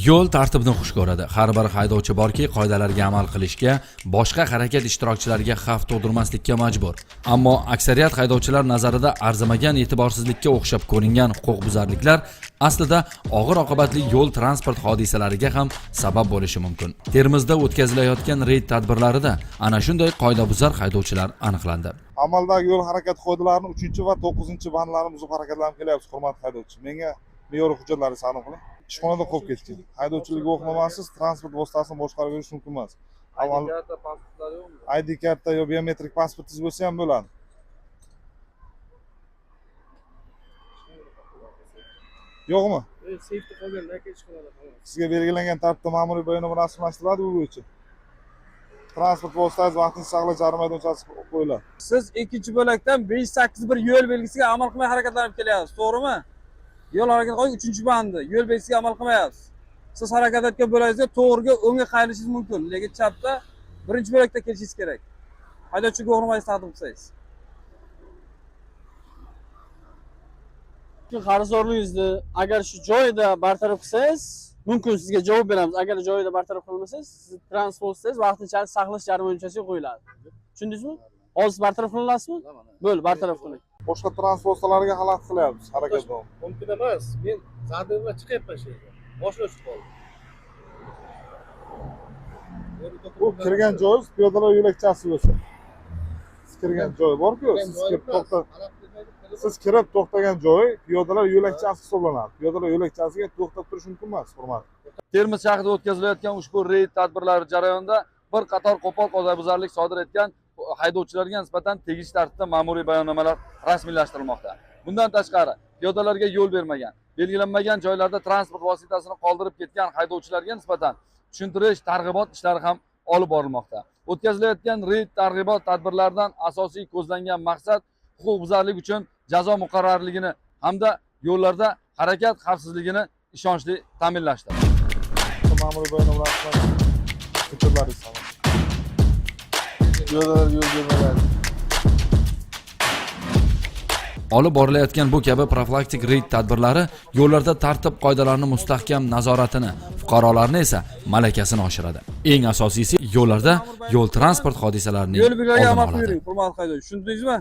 Yo'l tartibini xush ko'radi. Har bir haydovchi borki, qoidalarga amal qilishga, boshqa harakat ishtirokchilariga xavf tug'dirmaslikka majbur. Ammo aksariyat haydovchilar nazarida arzimagan e'tiborsizlikka o'xshab ko'ringan huquqbuzarliklar aslida og'ir oqibatli yo'l transport hodisalariga ham sabab bo'lishi mumkin. Termizda o'tkazilayotgan reyd tadbirlarida ana shunday qoidabuzar haydovchilar aniqlandi. Amaldagi yo'l harakati qoidalarini 3 va 9-bandlarini buzib harakatlanib kelyapsiz, hurmatli haydovchi. Menga me'yoriy hujjatlarni taqdim qiling. Ishxonada qolib ketgan. Haydovchilik guvohnomasiz transport vositasini boshqarib yurish mumkin emas. Avval Karta, pasportlari yo'qmi? ID karta yo biometrik pasportingiz bo'lsa ham bo'ladi. Yo'qmi? Seyfda qolgan, aka, ishxonada xolos. Sizga belgilangan tartibda ma'muriy bayonnoma rasmiylashtiriladi bu bo'yicha. Transport vositasi vaqtincha saqlash jarima maydonchasi qo'yiladi. Siz ikkinchi bo'lakdan 581 yo'l belgisiga amal qilmay harakatlanib kelyapsiz, to'g'rimi? Yo'l harakati qoidasi 3-bandi, yo'l belgisiga amal qilmayapsiz. Siz harakat etgan bo'lagingizga to'g'riga, o'ngga qayrishingiz mumkin, lekin chapda birinchi bo'lakda kelishingiz kerak. Haydovchi guvohnomangizni taqdim qilsangiz. Shu qarzdorligingizni agar shu joyida bartaraf qilsangiz, mumkin sizga javob beramiz. Agar joyida bartaraf qilmasangiz, sizni transport vositasiz vaqtinchalik saqlash jarima maydonchasiga qo'yiladi. Tushundingizmi? Hozir bartaraf qilinasizmi? Bo'ldi, bartaraf qiling. Boshqa transport vositalariga xalaqit qilyapmiz harakat davomida. Mumkin emas. Men zadin bilan chiqyapman shu yerga. Boshim o'chib qoldi. Bu kirgan joyingiz piyodalar yo'lakchasi bo'lsa. Siz kirgan joy bor-ku, siz kirib to'xta, siz kirib to'xtagan joyi piyodalar yo'lakchasi hisoblanadi. Piyodalar yo'lakchasiga to'xtab turish mumkin emas, hurmatli. Termiz shahrida o'tkazilayotgan ushbu reyd tadbirlari jarayonida bir qator qo'pol qoidabuzarlik sodir etgan haydovchilarga nisbatan tegishli tartibda ma'muriy bayonnomalar rasmiylashtirilmoqda. Bundan tashqari, piyodalarga yo'l bermagan, belgilanmagan joylarda transport vositasini qoldirib ketgan haydovchilarga nisbatan tushuntirish, targ'ibot ishlari ham olib borilmoqda. O'tkazilayotgan reyd targ'ibot tadbirlaridan asosiy ko'zlangan maqsad huquqbuzarlik uchun jazo muqarrarligini hamda yo'llarda harakat xavfsizligini ishonchli ta'minlashdir. Ma'muriy bayonnoma rasmiylashtiriladi. Hujjatlaringizni taqdim. Piyodalar yo'l bermagan. Olib borilayotgan bu kabi profilaktik reyd tadbirlari yo'llarda tartib qoidalarini mustahkam nazoratini, fuqarolarni esa malakasini oshiradi. Eng asosiysi, yo'llarda yo'l transport hodisalarining Yo'l belgilariga oldini amal oladi. qiling, hurmatli haydovchi. Tushundingizmi?